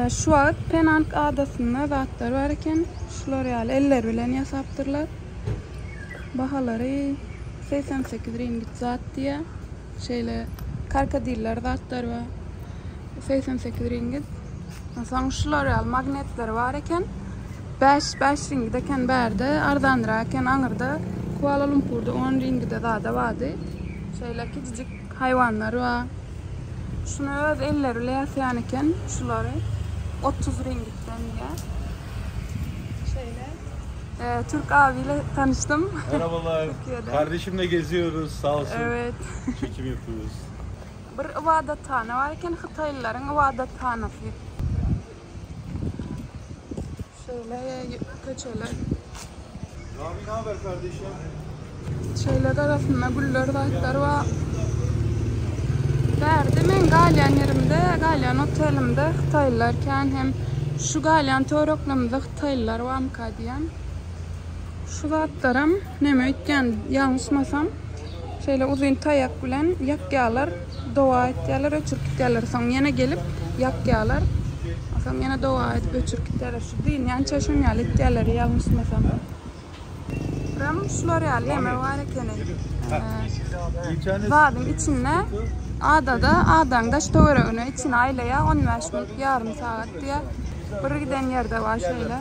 Şu wagt Penang adasynda zatlar bar eken. Şular ýaly eller bilen ýasapdyrlar. Bahalary 88 ringgit zat diýýär. Şeýle krokodiller zatlar bar. 88 ringgit. Onsoň şular ýaly magnetler bar eken. 5 5 ringgit eken bärde, arzanrak eken aňyrda. Kuala Lumpurda 10 ringgide zada bardy. Şeýle kiçijik haýwanlar bar. Şuny öz elleri bilen ýasaýan eken şulary. 30 ringgitden diýýär. Şeýle. Ee, Türk abiyle tanıştım. Merhabalar. Türkiye'de. Kardeşimle geziyoruz sağ olsun. Evet. Çekim yapıyoruz. Bir ybadathana bar eken, hytaýlylaryň ybadathanasy. Şeýle köçeler. Abi ne haber kardeşim? Şeýle garasynda güller zatlar bar. Bärde men galýan ýerimde, galýan otelimde hytaýlylar kän hem şu galýan töwereklerimizde hytaýlylar barmyka diýýän. Şu zatlaram neme öýtýän ýalňyşmasam şeýle uzyn taýak bilen ýakýarlar, doga etýärler, öçürip gitýärler. Soň ýene gelip ýakýarlar. Soň ýene doga edip öçürip gitýärler. Şu dynýança şoň ýaly etýärler ýalňyşmasam. Buram şular ýaly neme bar ekeni. İnternet Zadyň içinde adada adaň daş töweregine içine aýlaýar 15 minut ýarym sagat diýýär. Bir giden ýerde bar şeýle.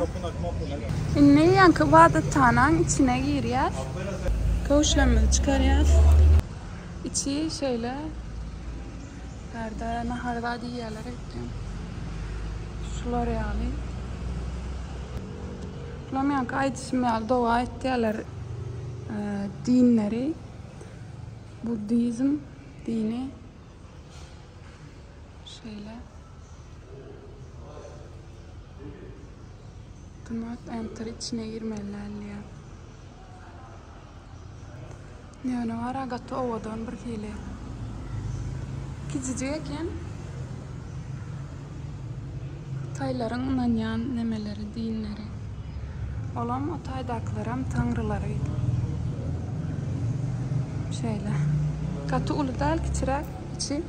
Indi ýaňky ybadathanaň içine girýäs. Köwüşlerimizi çykarýas. Içi şeýle. Bärde nahar zat iýýärler öýtýän. Şular ýaly. Bulam ýaňky aýdyşym ýaly doga etýärler dinleri. Buddizm dini. Şeýle. Do not enter içine girmeli däl diýýär. Ýöne bar-a gaty owadan bir hili. Kiçijik eken. Hytaýlaryň ynanýan nemeleri, dinleri. Olam o taýdakylaram taňrylary. Şeýle. Gaty uly däl, kiçiräk içi.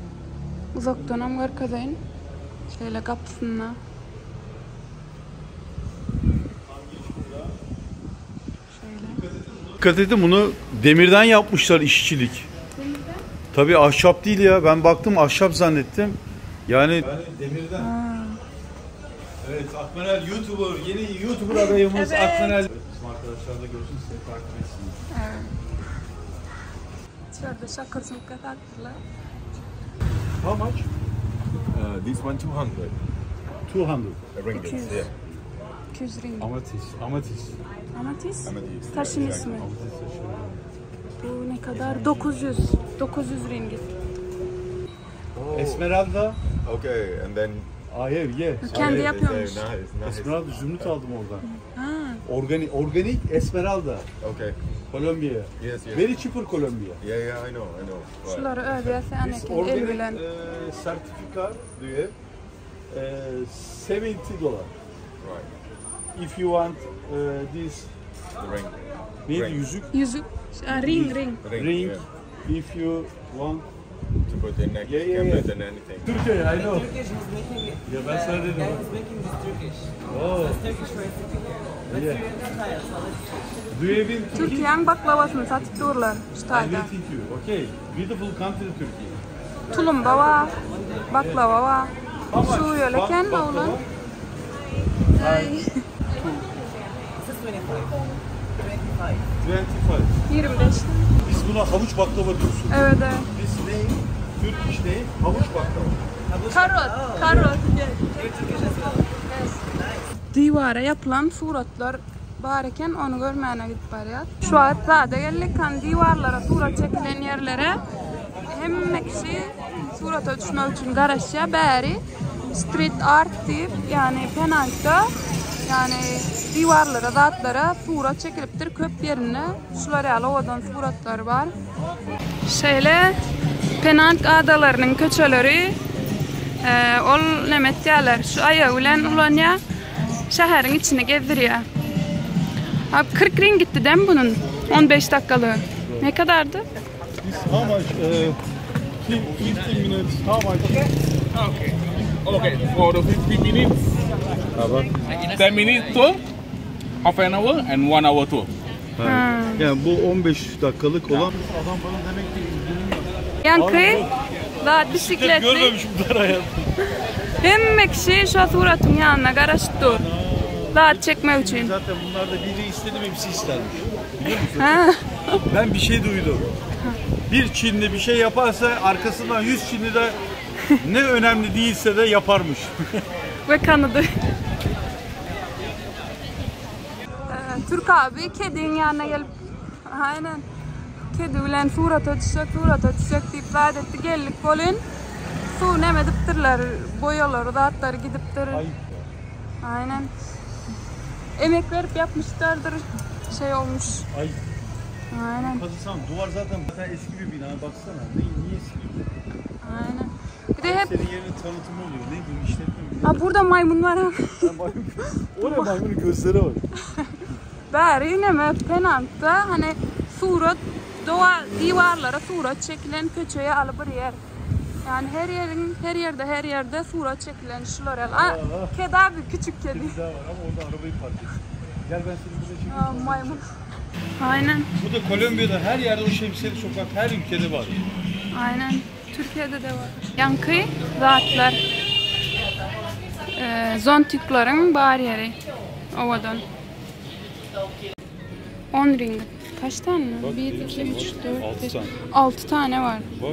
Uzakdanam görkezeýin. Şeýle gapysynda. Şeýle. Dikkat edin bunu demirden yapmışlar işçilik. Demirden? Tabii ahşap değil ya. Ben baktım ahşap zannettim. Yani, yani demirden. Evet Akmenel YouTuber. Yeni YouTuber adayımız Evet. Akmenel. Bizim arkadaşlar da görsün seni takip etsin. Evet. İçeride şakır şukur atdylar. How much? This one 200 200. ringgit. 200. Yeah. 200 ringgit. Amatist. Amatist. Amatist? Ametist, Taşın yeah, ismi. Amatist taşı. Bu ne kadar? 900. 900 ringgit. Esmeralda. Okay, and then I have yeah. Kendi Yeah, yapıyormuş. Nice, nice. Esmeralda zümrüt aldım oradan. Ha. Organik, organik Esmeralda. Okay. Kolombiya. Yes, yes. Very cheaper Kolombiya. Yeah, yeah, I know, I know. Right. Şulary özi ýasaýan This eken el organic bilen. e, sertifika diyor. E, 70 dolar. Right. If you want e, this The ring. neydi Ring. yüzük? Yüzük. Ha, Ring ring. Ring. Ring. Yeah. If you want. To put in neck, Yeah, yeah, can yeah. put in anything. Türkiye I know. Turkish who's making it. Ya ben sana dedim. Guy who's making this Turkish. Oh. So it's Turkish recipe here. But Yeah. Syrian style, so let's see. Do you have in Turkey? Türkiýäň baklavasyny satyp durlar şu I taýda. will teach you. Okay. Beautiful country Turkey. Tulumba bar, baklava bar. How much? Şu ýöl eken Bak- oglan. baklava? Ay. This is 25. 25. 25. 25. Biz buna havuç baklava diyorsun. Evet evet. This name, Turkish name, havuç baklava. Karot, karot. You're Turkish as well. Diwara ýapylan suratlar bar eken, ony görmäne gidip barýas. Şu wagt zada geldik, han diwarlara surat çekilen ýerlere hemme kişi surata düşmek üçin garaşýar. Bäri street art diýip, ýagny Penangda, ýagny diwarlara, zatlara surat çekilipdir. Köp ýerinde şular ýaly owadan suratlar bar. Şeýle Penang adalarynyň köçeleri e, ol neme etýärler, şu aýagy bilen ulanýar, şäheriň içini gezdirýär. Abi 40 ringgitdi değil mi bunun? 15 dakikalığı. Ne kadardı? This how much? 15 minutes. How much? Okay. Okay, for the 50 minutes, Ha bak. 10 minutes tour, half an hour and 1 hour tour. Ha. Yani bu 15 dakikalık olan adam bana demek ki Yaňky zat bisikletli. Görmemişim bunlar hayatım. Hemme kişi şu suratyň ýanyna garaşyp dur. Zat çekmek üçin. Zaten bunlar da biri istedim hepsi istermiş. Biliyor musun? Ha. Ben bir şey duydum. Bir Çinli bir şey yaparsa arkasından 100 Çinli de ne önemli değilse de yaparmış. We kanydy. Türk abi kediň ýanyna gelip Aynen. Kedi bilen surata düşjek, surata düşjek diýip zat etdi. Geldik welin suw neme edipdirler, boýalary, zatlary gidipdir. Aynen. Emek berip ýapmyşlardyr, şey olmuş. Ay. Aynen. Kazısan duvar zaten, zaten eski bir bina baksana. Ne, niye siliyor? Aynen. Bir de hep Senin yerine tanıtımı oluyor. Ne bu işletme mi? Ha burada maymun var ha. Maymun, o ne maymunun gözlere bak. Bäri neme Penangda hani surat dowa diwarlara surat çekilen köçe ýaly bir ýer. Yani her ýeriň her ýerde her ýerde surat çekilen şular ýaly. A, kedi abi küçük kedi. Bir daha var ama orada arabayı park et. Gel ben seni burada çekeyim. Aa, maymun. Aynen. Bu da Kolombiya'da her yerde o şemsiyeli sokak her ülkede var. Aynen. Türkiye'de de var. Ýaňky zatlar. Ee, zontikleriň bar ýeri. Owadan. 10 ringgit. Kaç tane? 1, 2, 3, 4, 5, 6 tane var. Bak.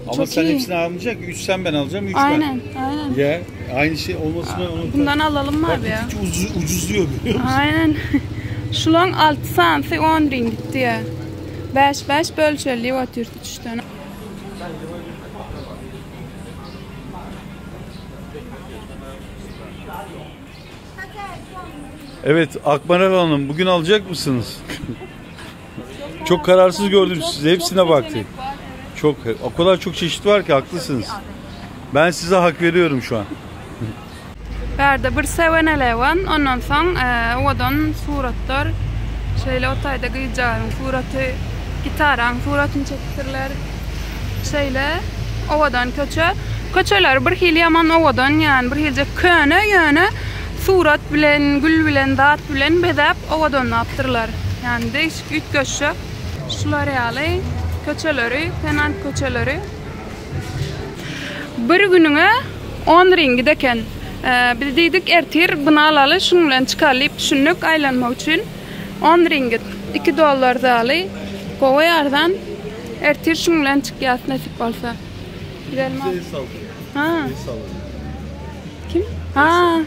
Ama Çok sen iyi. hepsini almayacak. 3 sen ben alacağım, 3 ben. Aynen, aynen. Ya aynı şey olmasına onu Bundan alalım mı Bak abi ya? gittikçe ucuz, ucuzluyor biliyor musun? Aynen. Şulaň 6 sanysy 10 ringgit diýýär. 5 5 bölçeli otyr 3 tane. Evet Akmaral Hanım bugün alacak mısınız? çok kararsız gördüm sizi. Hepsine baktık. Çok o kadar çok çeşit var ki haklısınız. Ben size hak veriyorum şu an. Bärde bir Seven Eleven, ondan soň owadan suratlar, şeýle o taýda gyzjagazyň suraty, gitaraň suratyny çekipdirler. Şeýle owadan köçe. Köçeleri bir hili ýaman owadan, ýany bir hiljek köne, ýöne surat bilen, gül bilen, zat bilen bezäp owadanlapdyrlar. Ýany değişik üýtgeşjek. Şular ýaly köçeleri, Penang köçeleri. Bir günüňe on ringit eken. Biz diýdik ertir buny alaly, şunuň bilen çykaly diýip düşündik aýlanmak üçin. On ringit, iki dollar zaly. Gowy arzan. Ertir şunuň bilen çykýas nesip bolsa. Gidelim abi. Ha. Kim? Ha.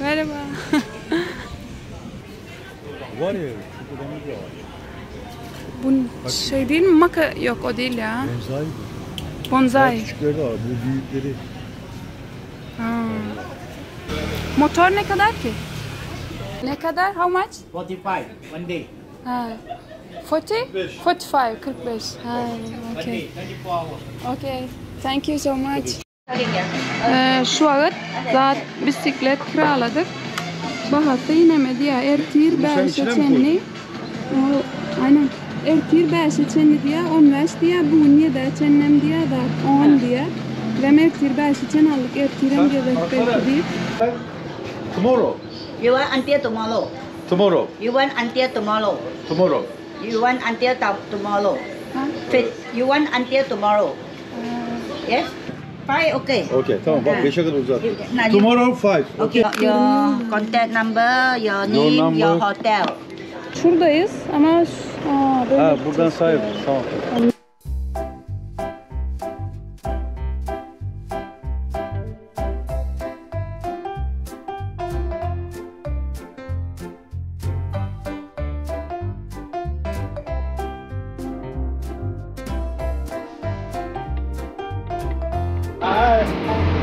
Merhaba. Var ya çok önemli bir ağaç. Bu şey değil mi? Maka yok o değil ya. Bonsai bu. Bonsai. Küçükleri de var. Bu büyükleri. Ha. Motor ne kadar ki? Ne kadar? How much? 45, one day. Ha. 40? 45, 45. Ha, One okay. day, 24 hours. Okay. Thank you so much. Ee, şu wagt zat bisiklet kiraladyk. Bahasy ýeneme diýýär. Ertir sen 5-e içine mi çenli. O, Aynen. Ertir 5-e çenli diýýär, 15 diýýär, bu gün 7-e çenlem diýýär, zat 10 diýýär. Bizem ertir 5-e çen aldyk, ertirem gezek belki diýip. Tomorrow. You want until tomorrow. Tomorrow. You want until tomorrow. Tomorrow. You want until tomorrow. Ha? Fit. You want until tomorrow. Yes? Five, okay. Okay tamam bak 5'e kadar uzattım. Now you- Tomorrow 5. Okay. Your contact number, your name, number. your hotel. Şuradayız ama aa, böyle Ha buradan sağ gideceğiz. yapıyoruz. Tamam.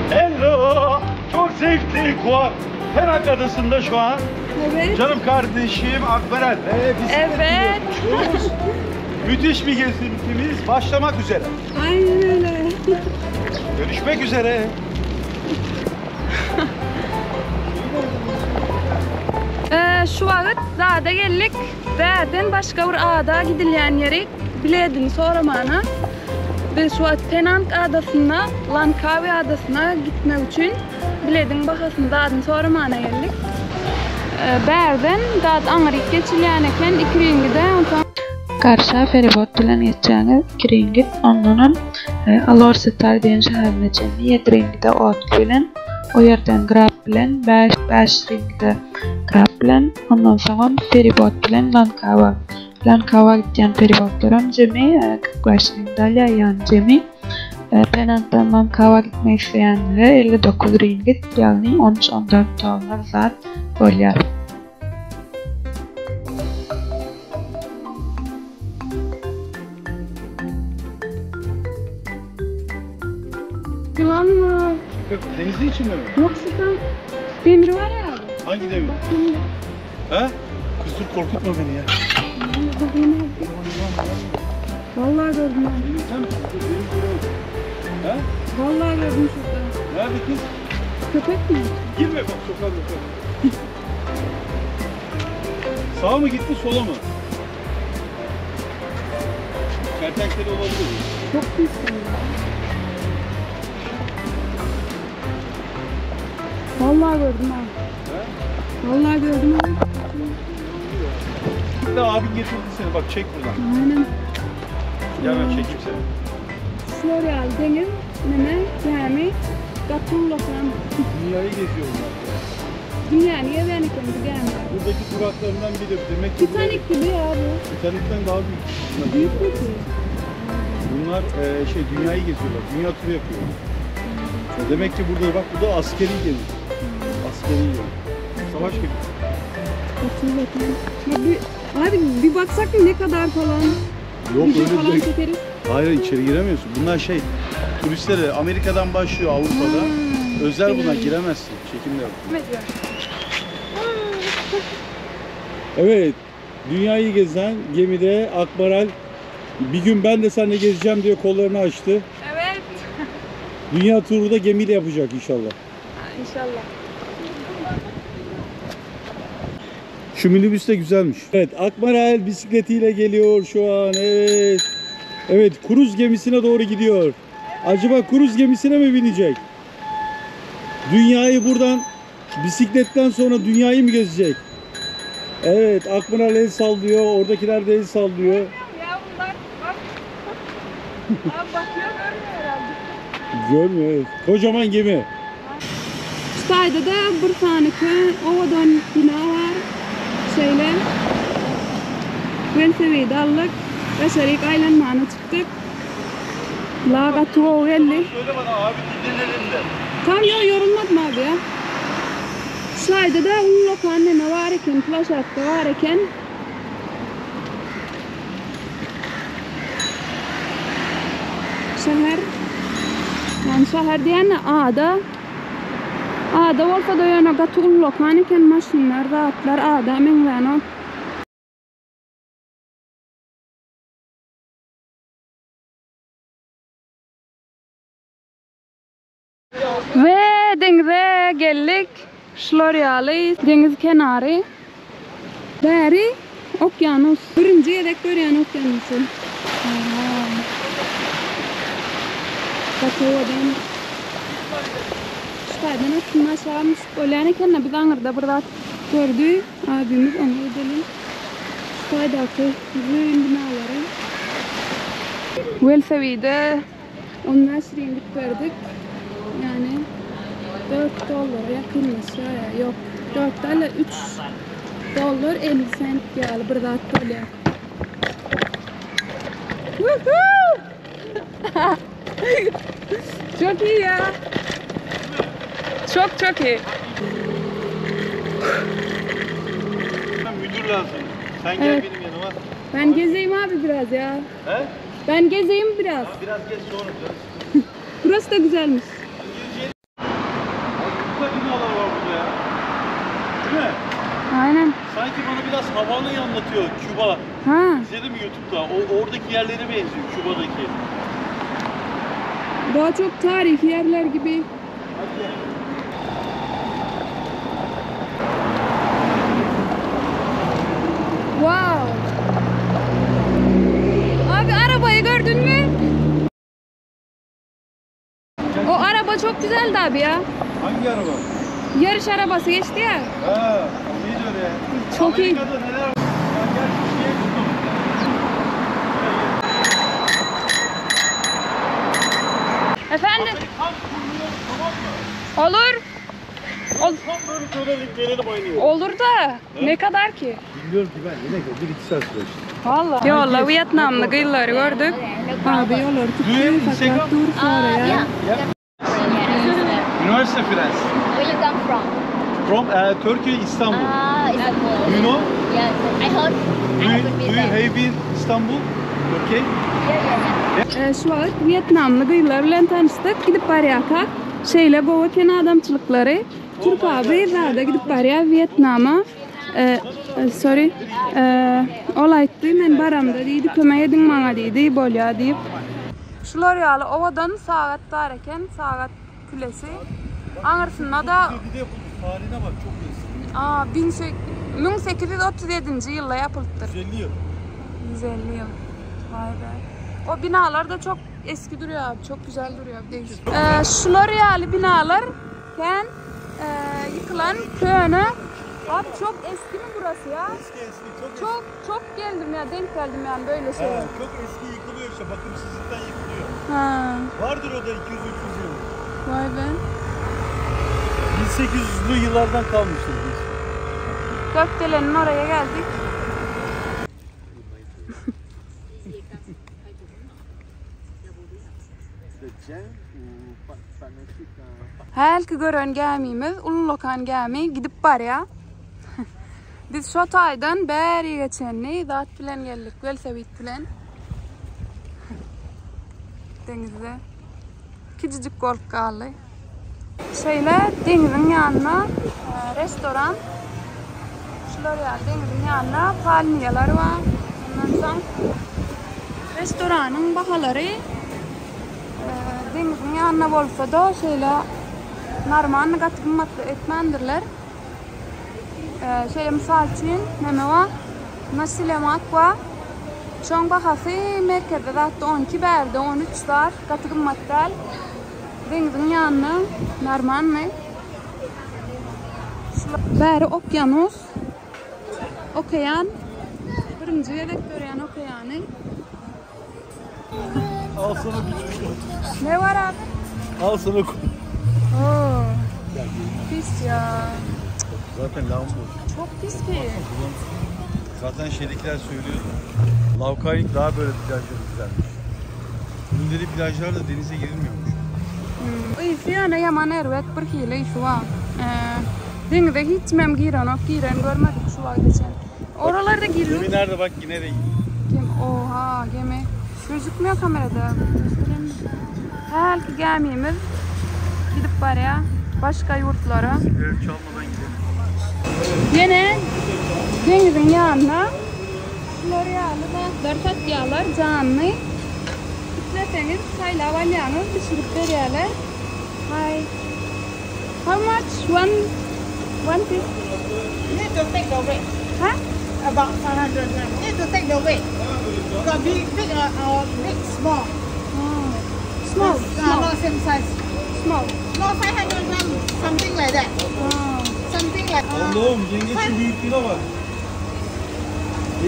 Hello. Çok zevkli Kuak. Perak Adası'nda şu an. Evet. Canım kardeşim Akberel ve bisiklet Evet. gidiyoruz. Müthiş bir gezintimiz başlamak üzere. Aynen öyle. Görüşmek üzere. Ee, şu wagt zada geldik. Bärden başga bir ada gidilýän ýeri biledini soramana. Biz şu wagt Penang adasynda Langkawi adasyna gitmek üçin bilediň bahasyny zadyny soramana geldik. Bärden zat aňryk geçilýän eken 2 ringide onsoň. Garşa feribot bilen geçýäňiz 2 ringit ondanam Alor Setar diýen şäherine çenli 7 ringide otly bilen o ýerden grab bilen 5 5 ringide grab bilen ondan soňam feribot bilen Langkawa Lankawa gitýän feribotlaram jemi 45 ringit alýar, ýagny jemi Penangdan Lankawa gitmek isleýänlere 59 ringit, ýagny 13-14 dollar zat bolýar. Ýylan mı? Denizin içinde mi? Yok şuradan demir var ya abi. Hangi demir? Ha? Kız dur korkutma beni ya. Vallahi gördüm abi. Sen misin? Benim göremedim. Ha? Vallahi gördüm şurada. Nerede kız? Köpek mi? Girme bak sokağa sokağa. Sağa mı gitti sola mı? Kertenkele olabilir mi? Çok pis ya. Vallahi gördüm abi. Vallahi gördüm abi. Bir de abin getirdi seni bak çek buradan. Aynen. Gel ben çekeyim seni. Floryal deniz, neme, gämi, gatul lokan. Dünyayı geziyor bunlar. Dünýäni gezýän eken bu gämiler. Buradaki duraklarından biri. Demek ki Titanic gibi ya bu. Titanic'ten daha büyük. Bunlar, Büyük mü ki? Bunlar e, şey dünyayı geziyorlar. Dünya turu yapıyorlar. Demek ki burada bak bu da askeri gemi. Askeri gemi. Savaş gemisi. Gatul lokan. Ya bir, abi bir baksak mı ne kadar falan? Yok Video öyle falan direkt. çekeriz. Hayır içeri giremiyorsun. Bunlar şey turistlere Amerika'dan başlıyor Avrupa'da. Özel buna giremezsin. Çekimde yok. Ne diyor? Evet. Dünyayı gezen gemide Akmaral bir gün ben de seninle gezeceğim diye kollarını açtı. Evet. Dünya turu da gemiyle yapacak inşallah. İnşallah. Şu minibüs de güzelmiş. Evet, Akmaral bisikletiyle geliyor şu an. Evet. Evet, kruz gemisine doğru gidiyor. Acaba kruz gemisine mi binecek? Dünyayı buradan bisikletten sonra dünyayı mı gezecek? Evet, Akmaral el sallıyor, oradakiler de el sallıyor. Ya bunlar bak. Abi bakıyor görmüyor herhalde. Görmüyor. Evet. Kocaman gemi. Şutaýda da bir sany kö owadan bina bar. Şeýle. Welosipedi aldyk. Daşaryk aýlanmana çykdyk. La gaty gowy geldi. Söyle bana abi dinlenelim de. Tam yo yorulmadım abi ya. Şutaýda da ullakan neme bar eken, plaşatka bar eken. Şäher Yani şäher diýende ada. Ada bolsa da ýöne gaty ullakan eken maşynlar, zatlar ada meňzänok. We deňize geldik. Şular ýaly deňiz kenary. Bäri okyanus. Birinji gezek görýän okyanusy. Gaty owadan. Şu taýdan aslynda aşağı düşüp bolýan eken biz aňyrda bir zat gördü. Abimiz onu edelim. Şu taýdaky uzyn binalary. Welosipede 15 ringit berdik. Yani 4 dolara yakınlaşıyor. Yok 4 dolar 3 dolar 50 sent ýaly bir zat bolýar. Woohoo! Çok iyi ya. Çok çok iyi. Müdür lazım. Sen gel Evet. benim yanıma. Ben gezeyim abi biraz ya. He? Ben gezeyim biraz. Biraz geç sonra. Burası da güzelmiş. Güzel binalar var burada ya. Değil mi? Aynen. Sanki bana biraz Havana'yı anlatıyor Küba. Ha. İzledim YouTube'da. O oradaki yerlere benziyor Küba'daki. Daha çok tarihi yerler gibi. Hadi gel. Wow. Abi arabayı gördün mü? çok güzeldi abi ya. Hangi araba? Yarış arabası geçti ya. Ha, o neydi öyle ya? Çok iyi. Amerika'da neler var? Ya gel şu şeye tutalım. Efendim? Tam kuruluyor tamam mı? Olur. Ol- Tam böyle dönelim gelelim aynı yere. olur da ne kadar ki? Bilmiyorum ki ben yine bir iki saat sürer işte. Vallahi. Yolla Vietnamlı kıyıları gördük. Abi yollar Do you have Instagram? dur sonra ya. Üniversite Friends. Where you come from? From Turkey, Istanbul. Ah, Istanbul. Do you know? Yes, I heard. Do I you, haven't do been you there. have been Istanbul? Turkey? Yeah, yeah, yeah. Ee, şu wagt Vietnamly gyzlar bilen tanyşdyk. Gidip barýarkak şeýle gowy eken adamçylyklary. Türk abi zada gidip barýar Vietnama. Ee, e, sorry. Ee, ol aýtdy, men baramda diýdi, kömek ediň maňa diýdi, bolýa diýip. Şular ýaly owadan sagat bar eken, sagat külesi. Aňyrsynda da Bir de yapılmış. Tarihine bak çok eski. aa, 1837-nji ýylda ýapylypdyr. 150 yıl. 150 yıl. Vay be. O binalar da çok eski duruyor abi. Çok güzel duruyor. Değişik. Ee, şular ýaly binalar ken e, yıkılan köne. Abi çok eski mi burası ya? Eski eski çok eski. Çok çok geldim ya denk geldim yani böyle şey. Ha, çok eski yıkılıyor işte bakımsızlıktan yıkılıyor. Ha, Vardır o da 200-300 yıl. vay be. 1800'lü yıllardan kalmıştır biz. Gökdelenin oraya geldik. Hälki gören gämimiz ullakan gämi gidip barýar. Biz şo taýdan bäri çenli zat bilen geldik, welosiped bilen. Deňizde kiçijik bolup galdy. Şeýle deňiziň ýanyna e, restoran. Şular ýaly deňiziň ýanyna palmiýalar bar. Ondan soň restoranyň bahalary e, deňiziň ýanyna bolsa da şeýle normal gaty gymmatly etmändirler. E, şeýle mysal üçin näme bar? Nasi lemak bar. Şoň bahasy merkezde zatda 12 bärde 13 zat gaty gymmat däl. Deňiziň ýanyna normalny. Bäri okyanus. Okean. Birinji gezek görýän okeany. Al sana bir çocuk. Ne var abi? Al sana Oo. Pis ya. Zaten lağım boş. Çok pis ki. Zaten şeydekiler söylüyordu. Lavkanik daha böyle plajları güzelmiş. Bunun dedi plajlarda denize girilmiyormuş. Ysy ýöne ýaman erbet bir hili ysy bar. Ee, deňize hiç mem girenok, giren görmedik şu wagta çenli. Oralarda Gemi girilir. nerede bak yine de Gemi, oha gemi. Gözükmüyor kamerada. Göstereyim. Hälki gämimiz gidip barýar başga ýurtlara. Ev çalmadan gidelim. Ýene deňiziň ýanyna şular ýaly zatlar satýarlar janly. Isleseňiz saýlap alýaňyz, bişirip berýärler. Hi. How much one piece? Need to take the weight. Huh? About 500 gram. Need to take the weight. Got big, big or, or big, small. Oh. Small, small, Not same size. small. Small 500 gram, something like that. Oh. Something like. Allah'ım yengeçin büyüklüğüne bak.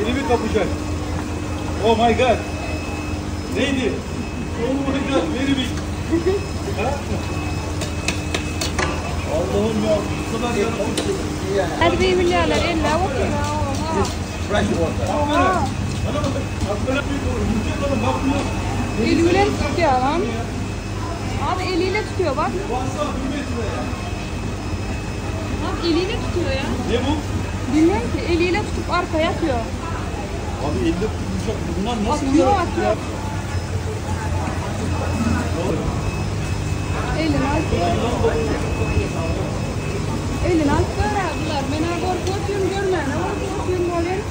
Elimi kapacak. Oh my god. Neydi? Oh my god very big. Ha? Allah'ım ya bu kadar yaratıcı. Hadi bir milyarlar elle otur. Oha. Bana bak. Bana bak. Bana bak. Eliyle tutuyor lan. Abi eliyle tutuyor bak. Baksana bir metre. Abi eliyle tutuyor ya. Ne bu? Bilmiyorum ki eliyle tutup arkaya atıyor. Abi elde tutulacak. Bunlar nasıl Atıyor yaratık atıyor. ya? Elini atıyor. Elini atıyor abiler. Ben korkuyorum görmeyin. Korkuyorum görmeyin.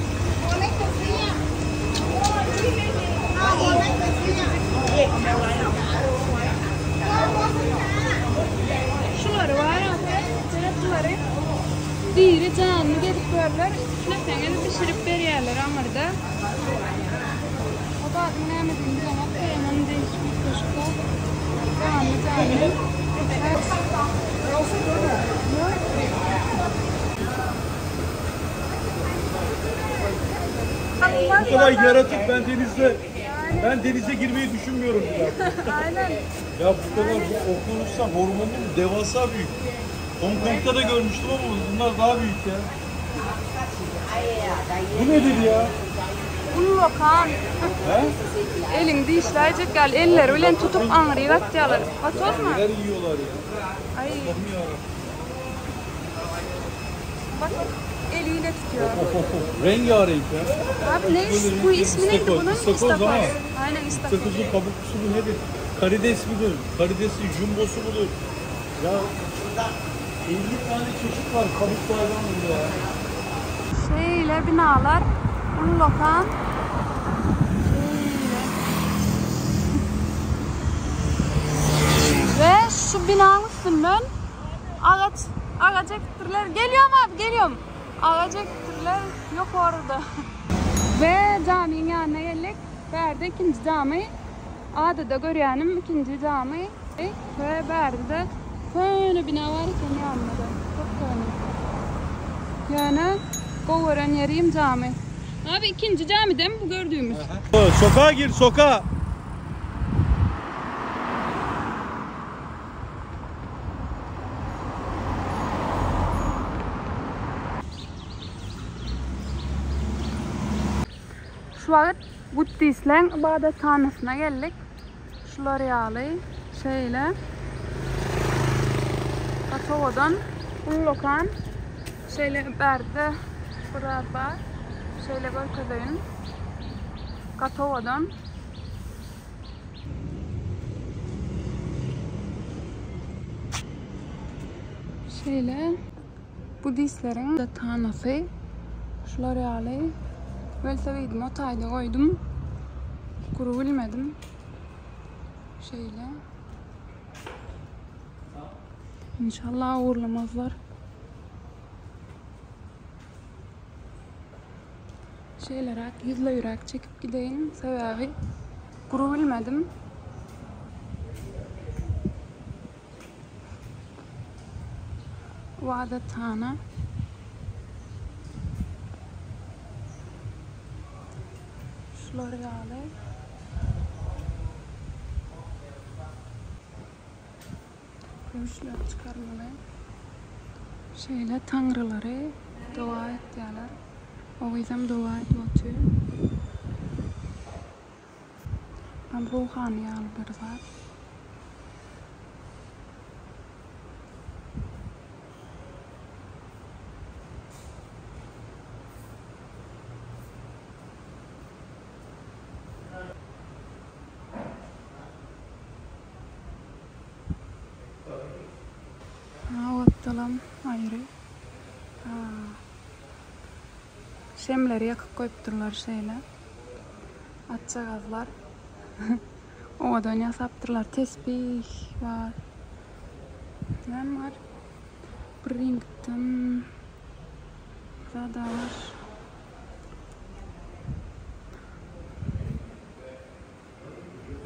Şuları var abi. Şuları. Diri canlı gelip görürler. Isleseňiz bişirip berýärler aňyrda. O da adyny näme diýdim, bilemok. Hemen değişik bir köşkte. Canlı canlı. Bu kadar yaratık ben denizde ben denize girmeyi düşünmüyorum bile. Aynen. Ya bu kadar bu okyanuslar hormonlu mu? Devasa büyük. Hong Kong'da da görmüştüm ama bunlar daha büyük ya. Bu nedir ya? Ullakan. He? Elin dişleyecek gel. Elleri bilen tutup aňryk atýarlar. Vatoz mu? Neler yiyorlar ya? Ay Allah'ım yarabbim. bak eliyle tutuyor. Of of of. Rengarenk ya. Abi ne is, bu ismi neydi İstakoz, bunun? istakoz ama. Aynen istakoz. Sakızın kabuklusu mu nedir? Karides midir? Karidesin jumbosu mudur? Ya 50 tane çeşit var kabuklardan burada ya. Şeýle binalar ullakan. Şeýle. Ve şu binanın üstünden agaç agaç ektirler. Geliyorum abi geliyorum. Agaç ektirler yok orada. Ve caminin yanına geldik. Bärde ikinci cami. Adada görýänim ikinci cami. Ve bärde köne bina var eken yanında da. Çok köne. Yani gowaran ýerim cami. Abi ikinci cami değil mi bu gördüğümüz? Sokağa gir sokağa. Şu wagt Buddistleň ybadathanasyna geldik. Şular ýaly şeýle gatowadan ullakan şeýle bärde bir zat bar. Şeýle görkezeýin. Gatowadan Şeýle buddistleriň ibadathanasy şular ýaly welosipedimi o taýda goýdum. Guru bilmedim. Şeýle. İnşallah uğurlamazlar. Şeýleräk ýüzleýräk çekip gideýin. Sebäbi guru bilmedim. Ybadathana. Şular ýaly. Köwüşleri çykarmaly. Şeýle taňrylary doga etýärler. O gyzam doga edip otyr. Tam ruhany ýaly bir zat. Ha, gapdalam aýry. Ha. Şemleri ýakyp goýupdyrlar şeýle. Atjagazlar. Owadan ýasapdyrlar. Tesbih bar. Näme bar? Bir reňkden zada bar.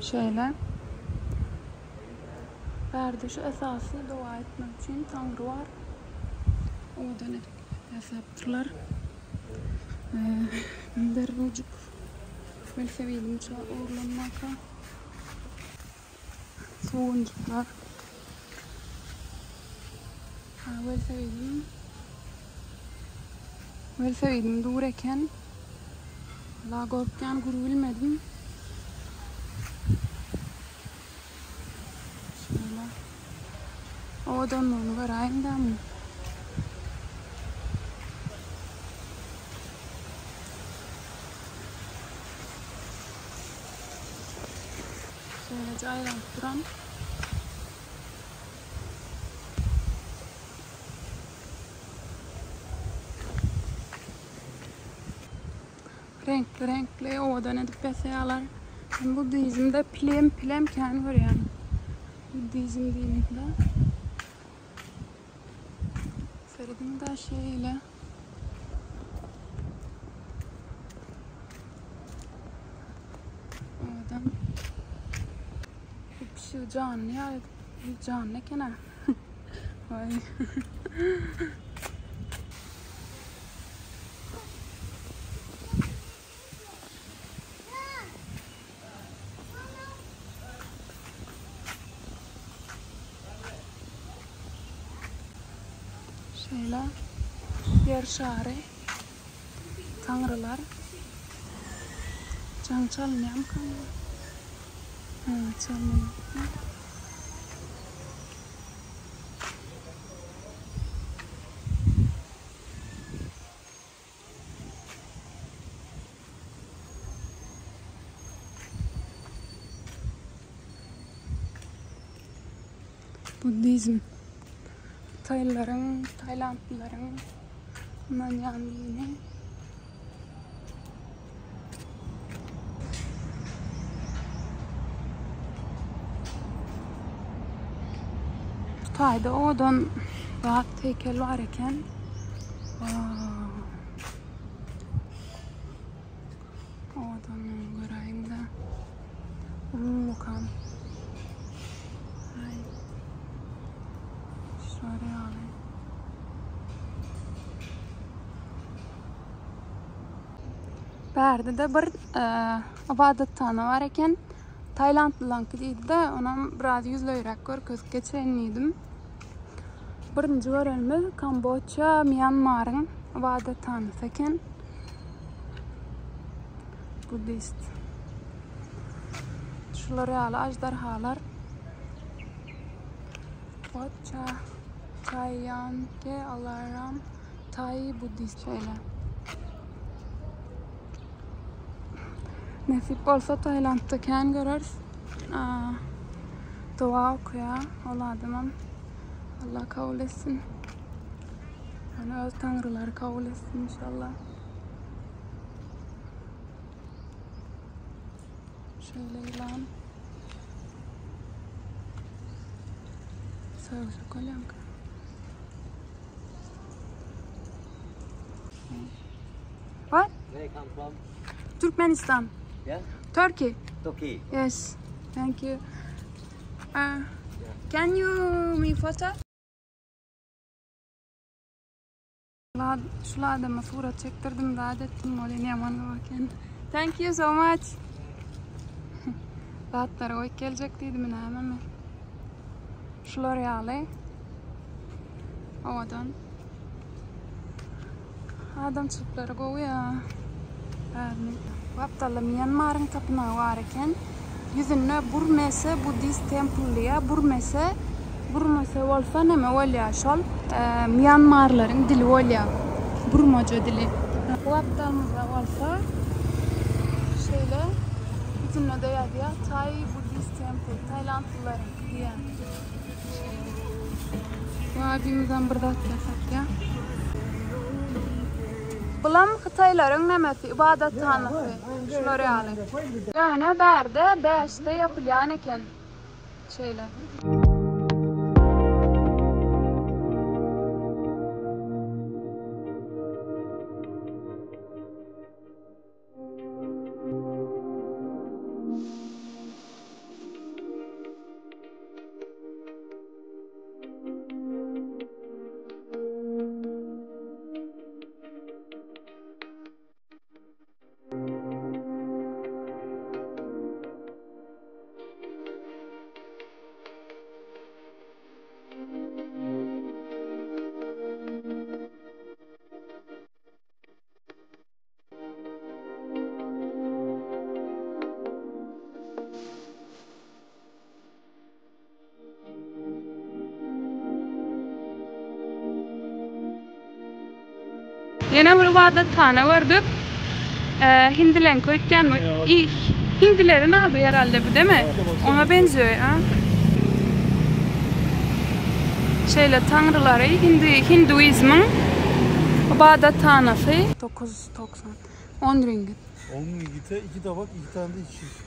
Şeýle. Bärde şu esasy doga etmek üçin taňry bar. Owadan edip ýasapdyrlar. Derrujik welosipediň şu oglanmaka. Suwunjyklar. Ha, welosipedim. Welosipedim dur eken. La gorkýan guru bilmedim. Şöyle. Owadanlygyny göräýiň da muň. Şeýleje aýlanyp duran. Reňkli reňkli owadan edip ýasaýarlar. Men buddizmde pilem pilem kän görýän. Buddizm dininde. Serediň da şeýle. Owadan. Bu pişigi janly ýaly edip. Janly eken ha. Vay. Şeýle ýer şary taňrylar jaň çalynýarmyka? Ha, çalynýar. Buddizm. Hytaýlylaryň, tailandlylaryň ynanýan dini. Şu taýda owadan zat heýkel bar eken. Owadan göräýiň-de. Ullakan. Aý. Şular ýaly. Bärde-de bir ybadathana bar eken. Tailandlylaňky diýdi-de, onam biraz ýüzleýräk görkezip geçeýin diýdim. Birinji görenimiz Kamboçýa, Mýanmaryň ybadathanasy eken. Buddist. Şular ýaly aždarhalar. Watcha Chayanke Alaram Thai Buddhist şeýle. Nesip bolsa Tailandda kän göreris. Doga okaýar ol adamam. Allah kabul etsin. Yani öz taňrylary kabul etsin inşallah. Şeýle ýylan. Sögüşek bolýanka. What? Where you come from? Türkmenistan. Yeah? Turkey. Turkey. Yes. Thank you. Uh, can you me photo? Şul adama surat çekdirdim, zat etdim, ol ene ýaman eken. Thank you so much. Zatlary goýup geljek diýdimi nämemi? Şular ýaly. Owadan. Adamçylyklary gowy ýa. Bärini. Gapdalda Mýanmaryň tapynagy bar eken. Ýüzünde Burmese Buddhist Temple diýýär. Burmese, Burmese bolsa neme bolýar? Şol Mýanmarlaryň dili bolýar. Burmaja dili. Bu gapdalymyzda bolsa şeýle ýüzünde-de ýazýar Thai Buddhist Temple, Tailandlylaryňky diýýär. Bu abimizem bir zatlar satýar. Bulam hytaýlaryň nemesi, ybadathanasy. Şular ýaly. Ýöne bärde bäşde ýapylýan eken. Şeýle. Ýene bir ybadathana gördük. Hindileňki öýtýän bu. Hindileriň ady herhalde bu deme? Oňa benzeýär a. Şeýle taňrylary hindi hinduizmiň ybadathanasy. 990. 10 ringit. 10 ringite 2 tabak 2 tane de içecek.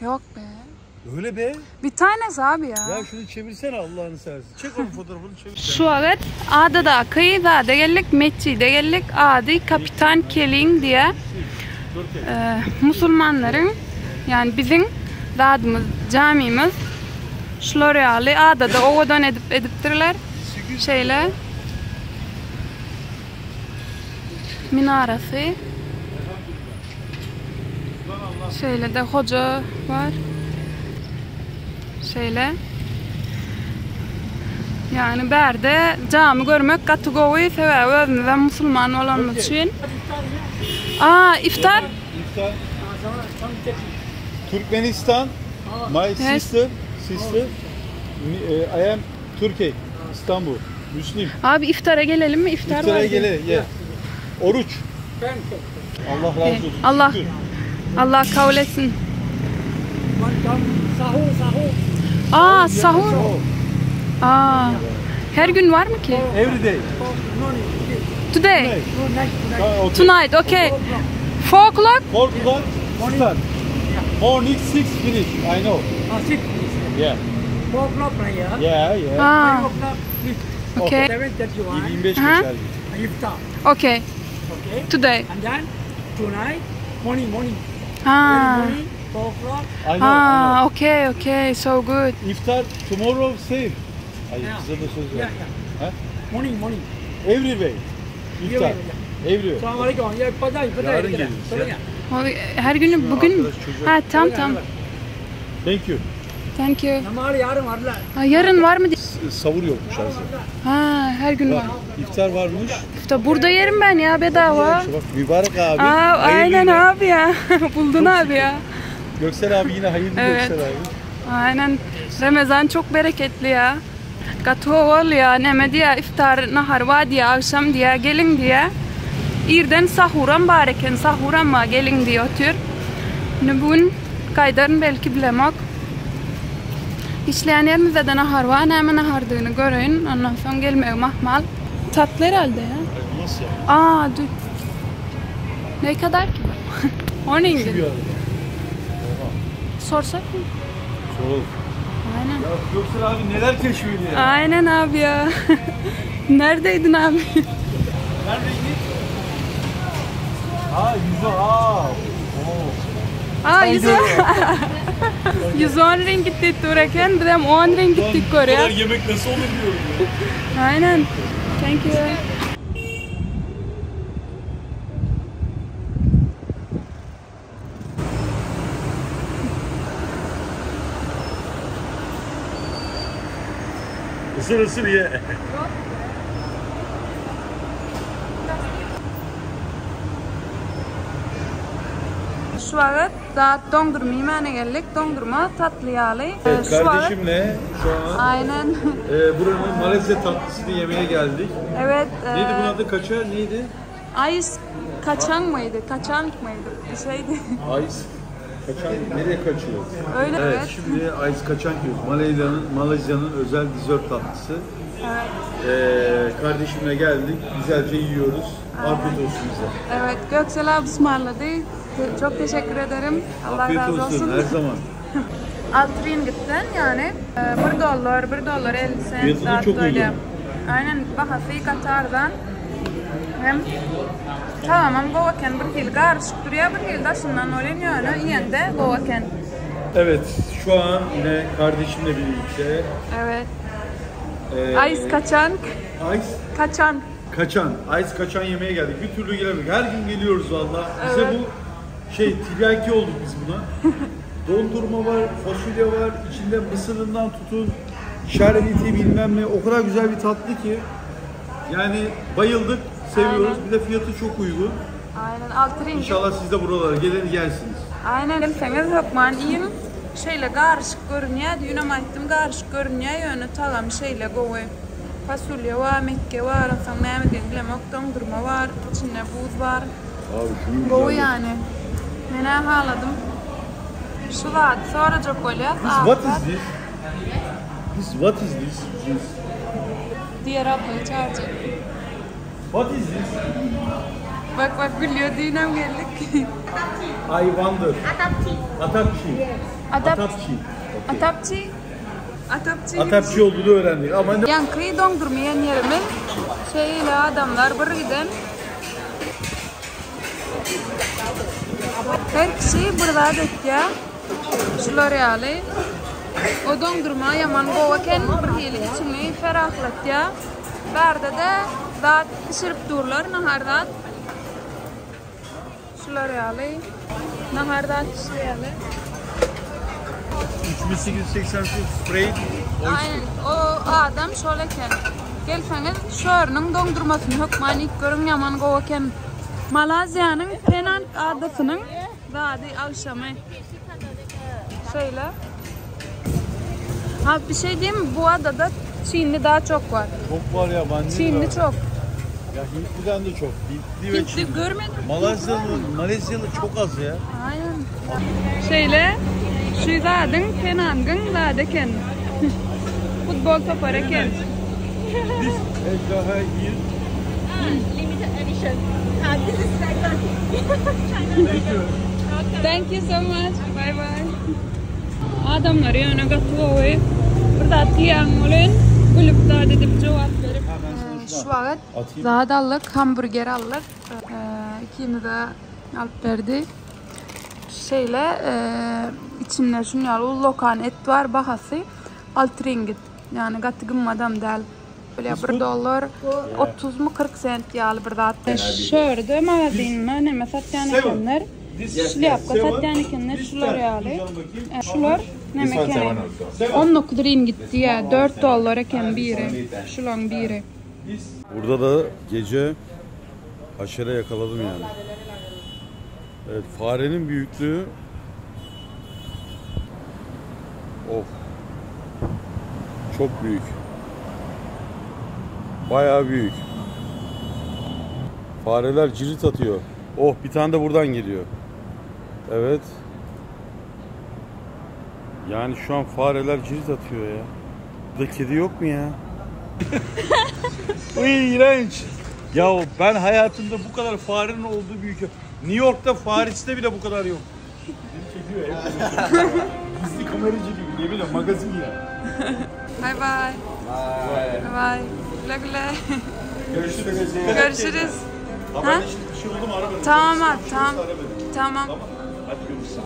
Ýok be. Öyle be. Bir tanesi abi ya. Ya şunu çevirsene Allah'ını seversen. Çek onun fotoğrafını çevir. Şu wagt adadaky zada geldik, metjide geldik. Ady Kapitan Keling diýe. Musulmanlaryň, ýagny biziň zadymyz, jamymyz. Şular ýaly adada owadan edip edipdirler. Şeýle. Minarasy. Şeýle-de hoja bar. Şeýle. Ýagny bärde jamy görmek gaty gowy, sebäbi özümizem musulman bolanymyz üçin. A, iftar? İftar. Türkmenistan. My sister, sister. E, I am Turkey, İstanbul. Müslim. Abi iftara gelelim mi? İftar İftara var. gelelim. Yeah. Oruç. Allah razı olsun. Allah Şükür. Allah kabul etsin. Aa sahur. Aa. Her gün var mı ki? Every day. Today. Ha, okay. Tonight, okay. 4 o'clock? 4 o'clock start. Morning 6 finish. I know. Six. Yeah. 4 o'clock prayer. Yeah, yeah. Aa, 5 o'clock, okay. 7.31, 25 Ha? geçer. iftar. Okay. Okay. Today. And then tonight, morning, morning. Ha. Morning, 4 o'clock. I know. I know. Ha, okay, okay. So good. İftar tomorrow same. Ay Yeah. kıza da söz Yeah, ver. yeah. Ha? Morning, morning. Every way. İftar. Every way. Assalamu alaikum. Ya, pada, pada. Yarın geliriz ya. Her günü bugün Arkadaş çocuğa- Ha, tam tam. Thank you. Thank you. Namaz yarın varlar. Ha, yarın var mı? Savur yokmuş aslında. Ha, her gün var. Bak, iftar varmış. İftar burada yerim ben ya bedava. İşte bak mübarek abi. Aa, hayırlı aynen yine. abi ya. Buldun abi ya. Göksel abi yine hayırlı Evet. Göksel abi. Aynen. Ramazan çok bereketli ya. Gaty ol ya, neme diye, iftar, nahar var diye, akşam diye, gelin diye. Irden sahuram bar eken, sahuram var, gelin diye otyr. Indi bu gün gaýdaryn belki bilemok. Işleýän ýerimizde-de nahar bar, näme nahardygyny göreýin, ondan soň gelmegim ahmal. Tatly herhalde ya. Nasıl ya? Aa, dü. Ne kadar ki bu? 10 ringgit. Bir arada. Sorsak mı? Soralım. Aynen. Ya Göksel abi neler keşfediyor ya. Aynen abi ya. Neredeydin abi? Neredeydin? Aa yüzü aa. Oo. Aa 110. 110 ringgit diýip dur eken, bizem 10 ringgit diýip görýär. yemek nasıl olur diyorum ya. Aynen. Thank you. Isır ısır ye. Şu wagt zat doňdurma iýmäne geldik. Doňdurma tatly ýaly. Evet, Şu wagt kardeşimle şu an Aynen. e, buranın Malezya tatlısını yemeye geldik. Evet. Neydi e, bunun adı? Kaça? Neydi? Ice kaçan mıydı? Kaçan mıydı? Bir şeydi. Ice kaçan nereye kaçıyor? Öyle Evet, evet. şimdi Ice kaçan yiyoruz. Malezya'nın Malezya'nın özel dessert tatlısı. Evet. Ee, kardeşimle geldik. Güzelce yiyoruz. Afiyet olsun bize. Evet, Göksel abi ısmarladı. Çok teşekkür ederim. Allah Afiyet razı olsun, olsun. her zaman. 6 ringgitten yani 1 dolar, 1 dolar 50 sent. Fiyatı da saat çok öyle. uygun. Aynen bahasy Katardan. Hem tamamam gowy eken bir hili garyşyk durýar bir hili daşyndan bolýan ýöne iýende gowy eken. Evet, şu an yine kardeşimle birlikte. Evet. Ee, Ice kaçan. Ice Kaçan. Kaçan. Ice kaçan yemeğe geldik. Bir türlü gelemedik. Her gün geliyoruz valla. Bize Evet. bu şey tiryaki olduk biz buna. Dondurma var, fasulye var, içinde mısırından tutun, şerbeti bilmem ne. O kadar güzel bir tatlı ki. Yani bayıldık, seviyoruz. Aynen. Bir de fiyatı çok uygun. Aynen 6 ringgit. İnşallah siz de buralara gelir yersiniz. Aynen gelseňiz hökman iýiň. Şeýle garyşyk görünýär. Düýnem aýtdym garyşyk görünýär ýöne tagamy şeýle gowy. Fasulýe bar, mekge bar, onsoň näme diýen bilemok, doňdurma bar, içinde buz bar. Abi şunun Gowy güzelliği. ýany. Men-ä haladym. Şu zady sorajak bolýas. This what is this? This what is this? This. Diğer ablayı çağıracak. What is this? Bak bak gülüyor düğünem geldik. I wonder. Atapçı. Atapçı. Atap Atapçı. Okay. Atapçı. Atapçı. Atapçı olduğunu öğrendik ama ne? Yaňky doňdurma iýen ýerimiz şeýle adamlar bir giden. Her kişi bir zat etýär. Şular ýaly. O doňdurma ýaman gowy eken, bir hili içiňi ferahlatýar. Bärde-de zat bişirip durlar, nahar zat. Şular ýaly nahar zat bişirýärler. 3888 sprayed Aynen, o adam şol eken. Gelseňiz şörüniň doňdurmasyny hökman iýip görüň, ýaman gowy eken. Malaziýanyň Penang adasynyň zady agşamy. Şeýle. Ha bir şey diyeyim mi? Bu adada Çinli daha çok var. Çok var ya ben Çinli çok. Ya Hintli'den de çok. Hintli ve Hintli Çinli. görmedim. Malezyalı, Malezyalı çok az ya. Aynen. Şeýle şu zadyň Penangyň zady eken. Futbol topary eken. This ejderha here. Limited edition. This is dragon. China dragon. Thank you so much. Bye bye. Adamlar ýöne gaty gowy. Bir zat diýýäň welin gülüp zat edip jogap berip. Şu wagt zat aldyk, hamburger aldyk. Ikimize alyp berdi. Şeýle içinde şuny ýaly ullakan et bar, bahasy 6 ringgit. Ýagny gaty gymmadam däl. Böyle 1 dollar 30 mu 40 sent ýaly bir zat. Şörde magazynda neme satýan ekenler. Şlýapka satýan ekenler şular ýaly. Şular neme eken? 19 ringgit diýýär, 4 dollar eken biri. Şularyň biri. Burada da gece haşere yakaladım yani. Evet farenin büyüklüğü Of. Çok büyük. Bayağı büyük. Fareler cirit atıyor. Oh bir tane de buradan geliyor. Evet. Yani şu an fareler cirit atıyor ya. Burada kedi yok mu ya? Uy iğrenç. Ya ben hayatımda bu kadar farenin olduğu bir ülke. New York'ta Paris'te bile bu kadar yok. Beni çekiyor ya. Gizli kameracı gibi yemin ederim magazin ya. Bye bye. Bye. Bye. Güle güle. Görüşürüz. Görüşürüz. Haberleştik bir şey oldu mu ara beni. Tamam abi Bir şey tamam. olursa ara beni. Tamam. Tamam. Hadi görüşürüz.